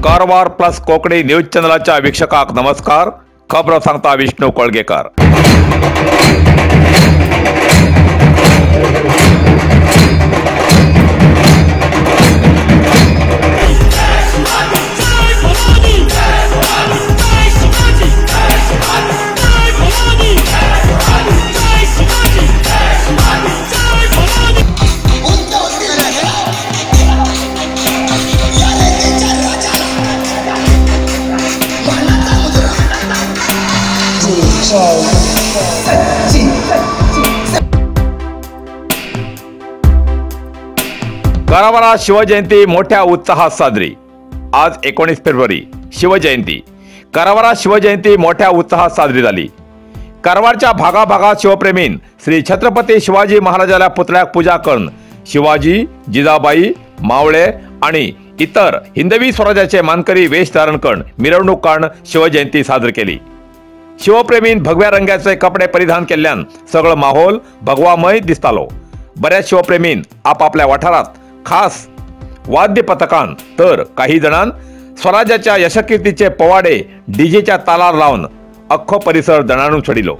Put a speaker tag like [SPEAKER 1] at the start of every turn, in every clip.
[SPEAKER 1] Karwar plus Konkani news चॅनलाच्या वीक्षकांक नमस्कार। खबरो सांगता विष्णू कोळगेकर। कारवारात शिवजयंती मोठ्या उत्साहात साजरी। आज 19 फेब्रुवारी शिवजयंती। कारवारात शिवजयंती मोठ्या उत्साहात साजरी झाली। कारवारच्या भागाभागात शिवप्रेमीन श्री छत्रपती शिवाजी महाराजाला पुतळ्याक पूजा करून शिवाजी, जिजाबाई, मावळे आणि इतर हिंदवी स्वराज्याचे मानकरी वेश धारण करून मिरवणूक काढून शिवजयंती साजरी केली। शिवप्रेमीन भगव्या रंगाचे कपडे परिधान केल्यान सगळं माहोल भगवामय दिसतालो। बऱ्याच शिवप्रेमीन आपापल्या वाठारात खास वाद्य पथकान तर काही जणां स्वराज्याच्या यशकीर्तीचे पवाडे डीजेच्या तालार लावून अख्खो परिसर दणाणून सोडिलो।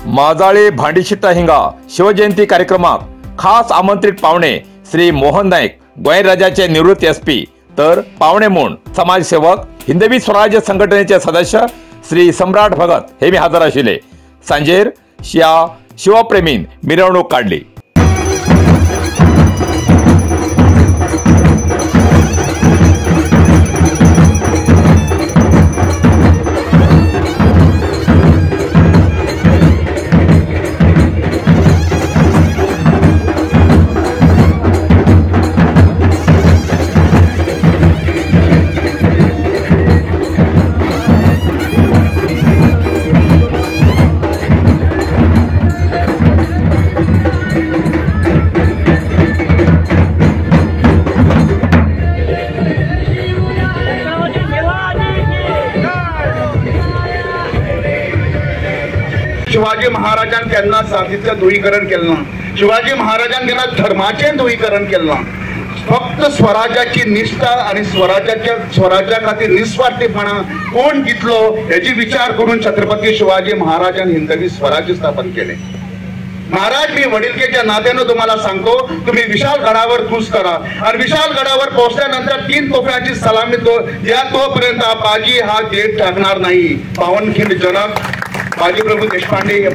[SPEAKER 1] माजाळे भांडीशिट्टा हिंगा शिवजयंती कार्यक्रमाक खास आमंत्रित पावणे श्री मोहन नाईक, गोंय राज्याचे निवृत्त एसपी, तर पावणे म्हूण समाजसेवक हिंदवी स्वराज्य संघटनेचे सदस्य श्री सम्राट भगत हे मी हजर आशिल्ले। सांजेर ह्या शिवप्रेमीन मिरवणूक काडली।
[SPEAKER 2] शिवाजी महाराजांनी त्यांना जातीचं ध्रुवीकरण केलं ना, शिवाजी महाराजांनी त्यांना धर्माचे ध्रुवीकरण केलं ना। फक्त स्वराज्याची निष्ठा आणि स्वराज्या खातीर निस्वार्थीपणा कोण दितलो हेची विचार करून छत्रपती शिवाजी महाराजांनी हिंदवी स्वराज्य स्थापन केले। महाराज, मी वडीलकेच्या नात्यानं तुम्हाला सांगतो, तुम्ही विशालगडावर कूच करा आणि विशालगडावर पोहोचल्यानंतर 3 तोफ्यांची सलामी द्या, तोपर्यंत बाजी हा गेट टाकणार नाही। पावनखिंड जनक बाजीप्रभू देशपांडे हे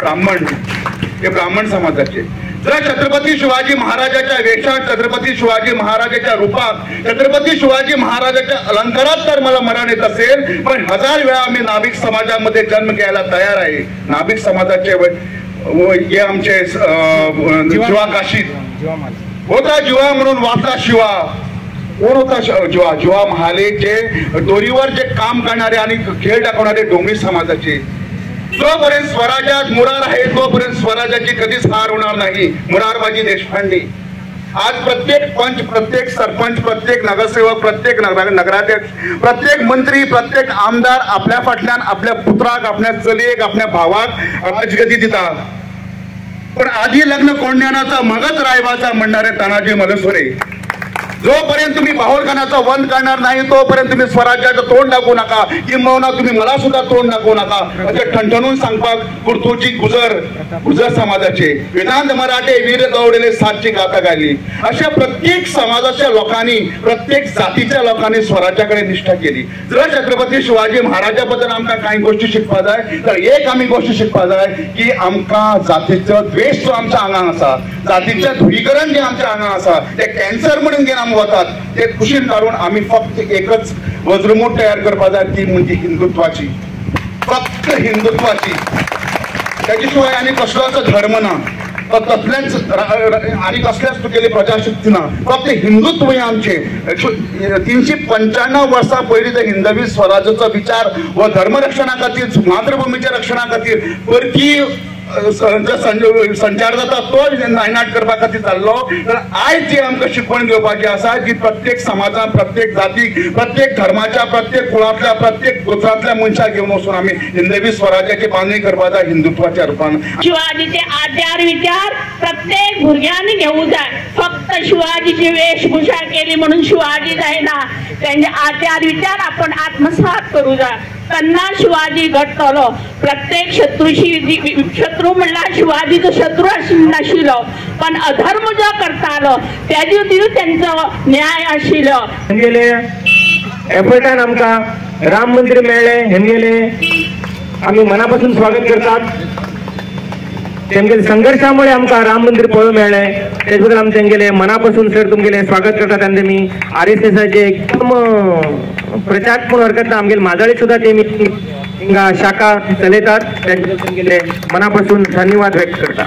[SPEAKER 2] ब्राह्मण समाजाचे। जर छत्रपती शिवाजी महाराजाच्या वेशात, छत्रपती शिवाजी महाराजाच्या रूपात, छत्रपती शिवाजी महाराजाच्या अलंकारात तर मला मरण येत असेल, पण 1000 वेळा मी नाभिक समाजामध्ये जन्म घ्यायला तयार आहे। नाभिक समाजाचे हे आमचे जीवा काशीद होता, जीवा म्हणून वाचला शिवा। कोण होता जीवा? जीवा महाले, जे दोरीवर जे काम करणारे आणि खेळ दाखवणारे डोंगरी समाजाचे। जोपर्यंत स्वराज्यात मुरार आहे तोपर्यंत स्वराज्याची कधीच हार होणार नाही। मुरारबाजी देशपांडे। आज प्रत्येक पंच, प्रत्येक सरपंच, प्रत्येक नगरसेवक, प्रत्येक नगराध्यक्ष, प्रत्येक मंत्री, प्रत्येक आमदार आपल्या फाटल्यान आपल्या पुत्राक, आपल्या चलयेक, आपल्या भावाक राजगती दिता। पण आधी लग्न कोंडण्याचा मगच रायबाचा म्हणणारे तानाजी मलुसरे। जोपर्यंत तुम्ही बाहुलखानाचा वंद करणार नाही तोपर्यंत तुम्ही स्वराज्याचं तोंड दाखवू नका, किंबहुना तुम्ही मला सुद्धा तोंड दाखवू नका। म्हणजे ठणठणून सांगपाक कुर्तूची गुजर गुजर समाजाचे वेदांत मराठे वीर गवडेले सातची गाथा गायली। अशा प्रत्येक समाजाच्या लोकांनी, प्रत्येक जातीच्या लोकांनी स्वराज्याकडे निष्ठा केली। जर छत्रपती शिवाजी महाराजाबद्दल आमकां कांय गोष्टी शिकपा जाय तर एक आमी गोष्ट शिकपा जाय की आमकां जातीचो द्वेश जो आमच्या आंगान आसा, जातीचें ध्रुवीकरण जे आमच्या आंगान आसा ते कॅन्सर म्हणून घेवन आमी वतात, ते कुशीन काडून आमी फक्त एकच वज्रमूठ तयार करपा जाय, ती म्हणजे हिंदुत्वाची, फक्त हिंदुत्वाची। त्याच्या शिवाय आनी कसलोच धर्म ना, कसलेच आनी कसलेच तुगेली प्रजाशक्ती ना, फक्त हिंदुत्व हे आमचे। 395 वर्सां पयलीं ते हिंदवी स्वराज्याचो विचार व धर्मरक्षणा खातीर, मातृभूमीच्या रक्षणा खातीर परकी संचार जाता तो नायनाट करपा खातीर जाल्लो। तर आयज जी आमकां शिकवण घेवपाची आसा की प्रत्येक समाजान, प्रत्येक जातीक, प्रत्येक धर्माच्या, प्रत्येक कुळांतल्या, प्रत्येक गोत्रांतल्या मनशाक घेवन वचून आमी हिंदवी स्वराज्याची बांदणी करपा जाय हिंदुत्वाच्या रुपान।
[SPEAKER 3] शिवाजीचे आचार विचार प्रत्येक भुरग्यांनी घेवंक जाय। फक्त शिवाजीची वेशभूषा केली म्हणून शिवाजी जायना, त्यांचे आचार विचार आपण आत्मसात करू जाय, तेन्ना शिवाजी घडटलो। प्रत्येक शत्रूशी शत्रू म्हणल्यार शिवाजीचो शत्रू नाशिल्लो, पण अधर्म जो करतालो तेजे खातीर तेंचो न्याय आशिल्लो।
[SPEAKER 4] हेमगेले एफर्टान आमकां राम मंदिर मेळ्ळें, हेमगेले आमी मनापासून स्वागत करतात। तेमगेले संघर्षामुळे आमकां राम मंदिर पळोवंक मेळ्ळें, तेज बद्दल आमी तेंगेले मनापासून सर तुमगेले स्वागत करतात। आनी तेमी आरएसएसाचे एकदम प्रचार पूण हरकत ना, आमगेले माजाळे सुद्दां तेमी हिंगा शाखा चलयतात, तेंचे तुमगेले मनापासून धन्यवाद व्यक्त करता।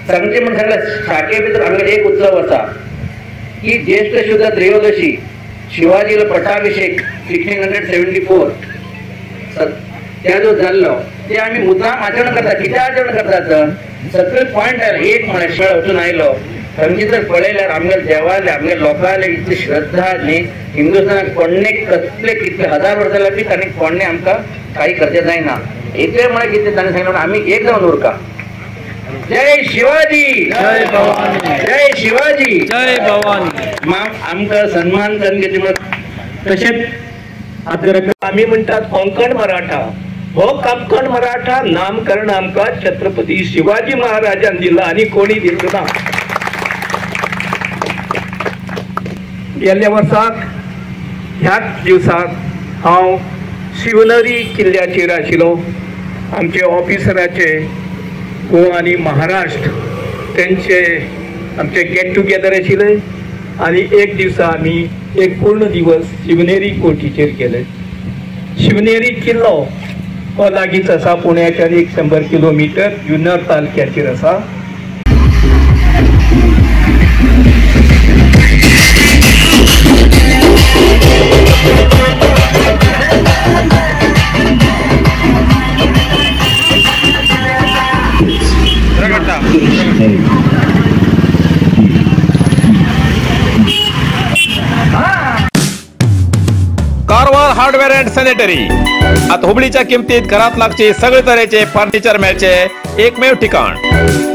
[SPEAKER 5] सांगचे म्हण सांगले शाखे भितर आमगेले एक उत्सव आसा की ज्येष्ठ शुद्ध त्रयोदशी शिवाजीला पट्टाभिषेक 1674 त्या जो जाल्लो ते आमी मुद्दाम आचरण करतात। कित्याक आचरण करतात? सगळे पॉयंट एक म्हळ्यार वचून आयलो थंयची जर पळयल्यार आमगेले देवाले, आमगेले लोकांले इतली श्रद्धा न्ही हिंदुस्थानाक कोणें कसले कितले हजार वर्सां लागली तांणी कोणें आमकां काही करचें जायना। इतलें म्हळ्यार कितें ताणें सांगलें आमी एक जावन उरका। जय शिवाजी, जय भवानी, जय शिवाजी, जय भवानी। आमकां सन्मान करून घेतले।
[SPEAKER 4] तशेंच आमी म्हणटात कोंकण मराठा, हो कोंकण मराठा नामकरण आमकां छत्रपती शिवाजी महाराजान दिला आनी कोणी दिलो ना। गेल्ल्या वर्साक ह्याच दिवसाक हांव शिवनेरी किल्ल्याचेर आशिल्लो। आमचे ऑफिसराचे गोवा आनी महाराष्ट्र तेंचे आमचे गेट टुगेदर आशिल्ले आनी एक दिवसा आमी एक पूर्ण दिवस शिवनेरी कोटीचेर केले। शिवनेरी किल्लो हो लागींच आसा, पुण्याच्यान 100 किलोमिटर जुन्नर तालुक्याचेर आसा।
[SPEAKER 1] कारवार हार्डवेअर अँड सॅनिटरी आता हुबळीच्या किमतीत घरात लागचे सगळे तरेचे फर्निचर मेळचे एकमेव ठिकाण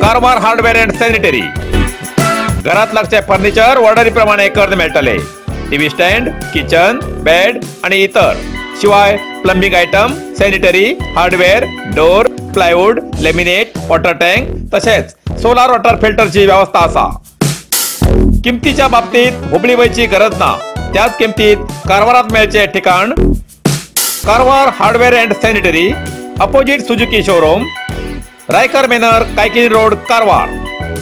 [SPEAKER 1] कारवार हार्डवेअर अँड सॅनिटरी। घरात लागचे फर्निचर ऑर्डरी प्रमाणे कर्ज मेळटले, टीव्ही स्टँड, किचन, बेड आणि इतर, शिवाय plumbing item, sanitary, hardware, door, plywood, laminate, water tank तसेच सोलार वॉटर फिल्टरची व्यवस्था असा। किमतीच्या बाबतीत हुबळी वयची गरज ना, त्याच किमतीत कारवारात मेळचे ठिकाण Karwar hardware and sanitary, opposite Suzuki showroom, Raikar manor, Kaikini road, Karwar.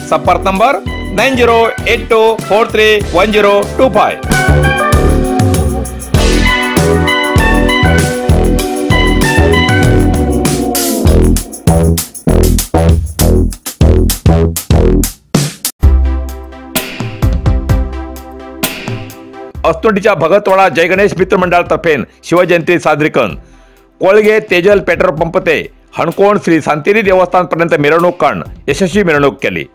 [SPEAKER 1] संपर्क नंबर 9082431025। अस्तोंडीच्या भगतवाडा जयगणेश मित्र मंडळातर्फे शिवजयंती साजरी करून कोळगे तेजल पेट्रोल पंप ते हणकोण श्री सांतेरी देवस्थानपर्यंत मिरवणूक काढून यशस्वी मिरवणूक केली।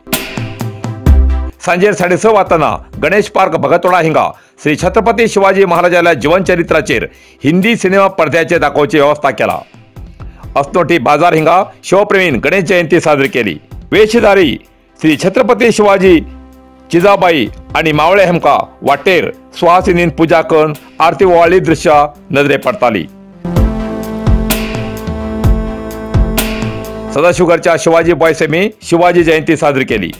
[SPEAKER 1] सांजेर 6:30 वाजताना गणेश पार्क भगतवाडा हिंगा श्री छत्रपती शिवाजी महाराजाला जीवनचरित्राचेर हिंदी सिनेमा पडद्याचेर दाखोवची व्यवस्था केला। अस्तोटी बाजार हिंगा शिवप्रेमीन गणेश जयंती साजरी केली। वेशधारी श्री छत्रपती शिवाजी, जिजाबाई आणि मावळे हेमका वाटेर सुहासिनीन पूजा करून आरती ओवाळी दृश्य नजरे पडताली। सदाशिवगडच्या शिवाजी बॉयसेमी शिवाजी जयंती साजरी केली।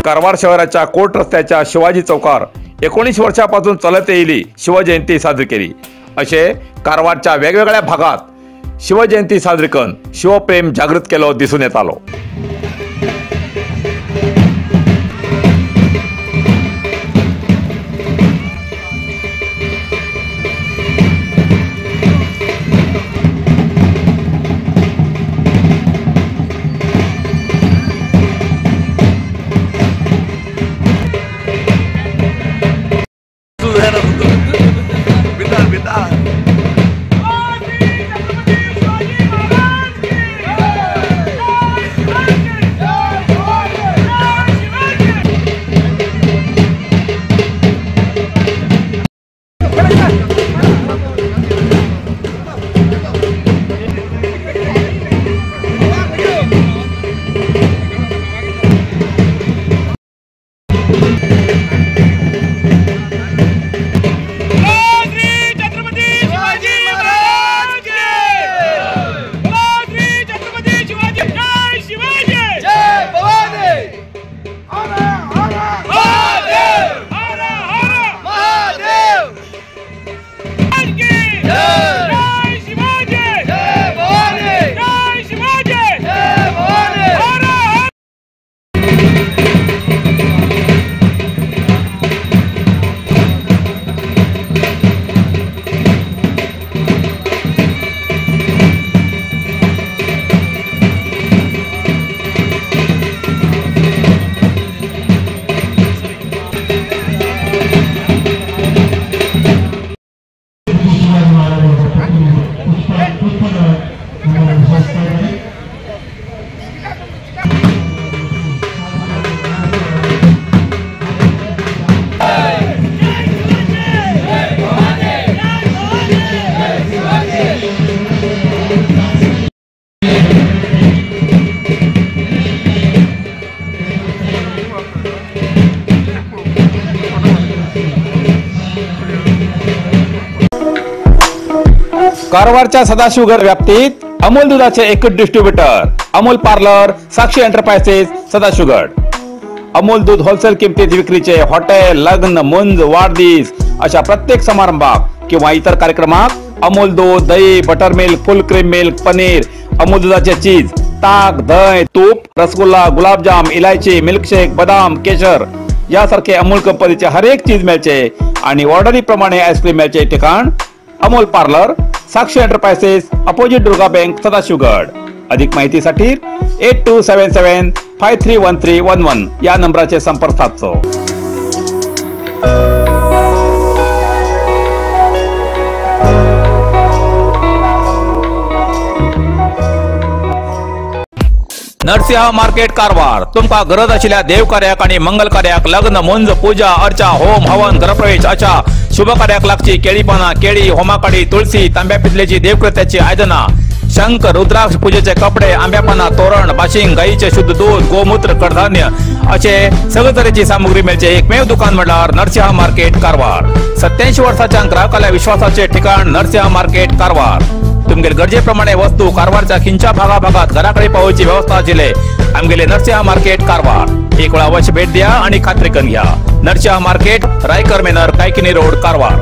[SPEAKER 1] कारवार शहराच्या कोर्ट रस्त्याच्या शिवाजी चौकार 19 वर्षापासून चालत येईल शिवजयंती साजरी केली। असे कारवारच्या वेगवेगळ्या भागात शिवजयंती साजरी करून शिवप्रेम जागृत केलो दिसून येतालो। कारवारच्या सदाशिवगड व्याप्तीत अमूल दुधाचे एकच distributor Amul parlour, Sakshi enterprises, Sadashivgad. Amul दूध होलसेल किमतीत विक्रीचे हॉटेल, लग्न, मुंज, वाढदिवस अशा प्रत्येक समारंभात किंवा इतर कार्यक्रमात अमूल दूध, दही, butter milk, full cream milk, paneer, Amul दुधाचे चीज, ताक, दही, तूप, रसगुल्ला, गुलाबजाम, इलायची, मिल्कशेक, बदाम, केशर यासारखे अमूल कंपनीचे हर एक चीज मिळचे आणि ऑर्डरीप्रमाणे आईस्क्रीम मिळचे ठिकाण Amul parlour, Sakshi enterprises, opposite Durga bank, Sadashivgad. अधिक माहितीसाठी 8277 531311 या नंबराचे संपर्क साधतो. नरसिंह मार्केट कारवार तुमका गरज आशिल्ल्या देवकार्याक आणि मंगल कार्याक, लग्न, मुंज, पूजा अर्चा, होम हवन, गृहप्रवेश अशा शुभ कार्याक लागची केळी पाना, केळी, होमाकाडी, तुळसी, तांब्या पितलेची देवकृत्याची आयदना, शंख, रुद्राक्ष, पूजेचे कपडे, आंब्यापाना, तोरण, बाशिंग, गाईचे शुद्ध दूध, गोमूत्र, कडधान्य असे सगळे तरेची सामुग्री मिळचे एकमेव दुकान म्हटल्यार नरसिंह मार्केट कारवार. 87 वर्षाच्या ग्राहकाला विश्वासाचे ठिकाण नरसिंह मार्केट कारवार. तुमगेल गरजेप्रमाणे वस्तू कारवारच्या खिंच्या भागाभागात घराकडे पावोवची व्यवस्था आशिल्ले आमगेले नरसिंह मार्केट कारवार. एक वेळा अवश्य भेट द्या आणि खात्री करून घ्या. Narasimha market, Raikar manor, Kaikini road, Karwar.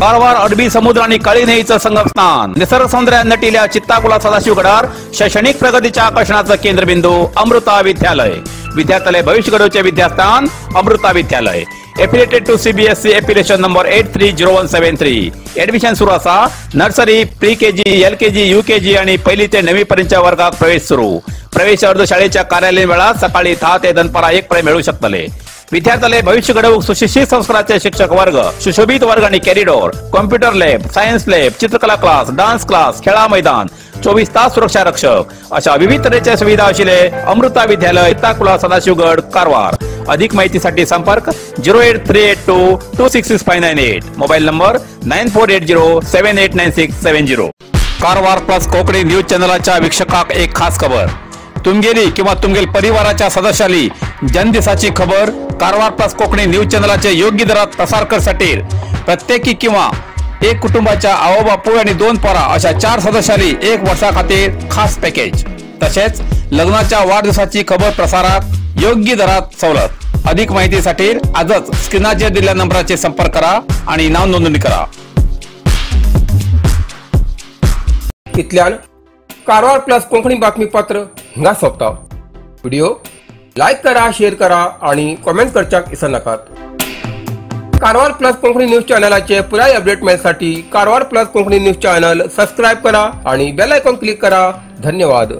[SPEAKER 1] Karwar अरबी समुद्र आणि काळी न्हंयेचं संगमस्थान, निसर्ग सौंदर्यात नटिल्या चित्ताकुला सदाशिवगडार शैक्षणिक प्रगतीच्या आकर्षणाचं केंद्रबिंदू अमृता विद्यालय. विद्यार्थ्यालय भविष्य घडवचे विद्यास्थान Amrita Vidyalaya. Affiliated to CBSE affiliation number 830173. Admission सुरू असा. Nursery, pre KG, LKG, UKG आणि पहिली ते 9वी पर्यंतच्या वर्गात प्रवेश सुरू. प्रवेश अर्ज शाळेच्या कार्यालयीन वेळात सकाळी 10 ते दनपारा 1 पर्यंत मिळू शकतले. विद्यार्थ्याले भविष्य घडवूक सुशिक्षित संस्काराचे शिक्षक वर्ग, सुशोभित वर्ग आणि corridor, computer lab, science lab, चित्रकला क्लास, डान्स क्लास, खेळा मैदान, 24 तास सुरक्षा रक्षक अशा विविध तऱ्हेच्या सुविधा आशिल्ले अमृता विद्यालय, चित्ताकुला, सदाशिवगड, कारवार. अधिक माहितीसाठी संपर्क 08382 266598, mobile number 9480 789670. Karwar plus Konkani news चॅनलाच्या वीक्षकाक एक खास खबर. तुमगेली किंवा तुमगेल परिवाराच्या सदस्याली जन्मदिवसाची खबर कारवार प्लस कोकणी न्यूज चॅनलाचे योग्य दरात प्रसार करसाठी प्रत्येकी किंवा एक कुटुंबाच्या आओ बापूय आणि 2 पोरा अशा 4 सदस्याली 1 वर्षा खातीर खास पॅकेज. तसेच लग्नाच्या वाढदिवसाची खबर प्रसारात योग्य दरात सवलत. अधिक माहितीसाठी आजच स्क्रीनाचेर दिलेल्या नंबराचे संपर्क करा आणि नाव नोंदणी करा.
[SPEAKER 6] इतल्यान कारवार प्लस कोंकणी बातमीपत्र हिंगा सोंपता. व्हिडिओ लायक करा, शेअर करा आणि कॉमेंट करच्याक विसरनाकात. कारवार प्लस कोंकणी न्यूज चॅनलाचे पुराय update मेळसाठी Karwar plus Konkani news channel subscribe करा आणि बेल आयकॉन क्लिक करा. धन्यवाद.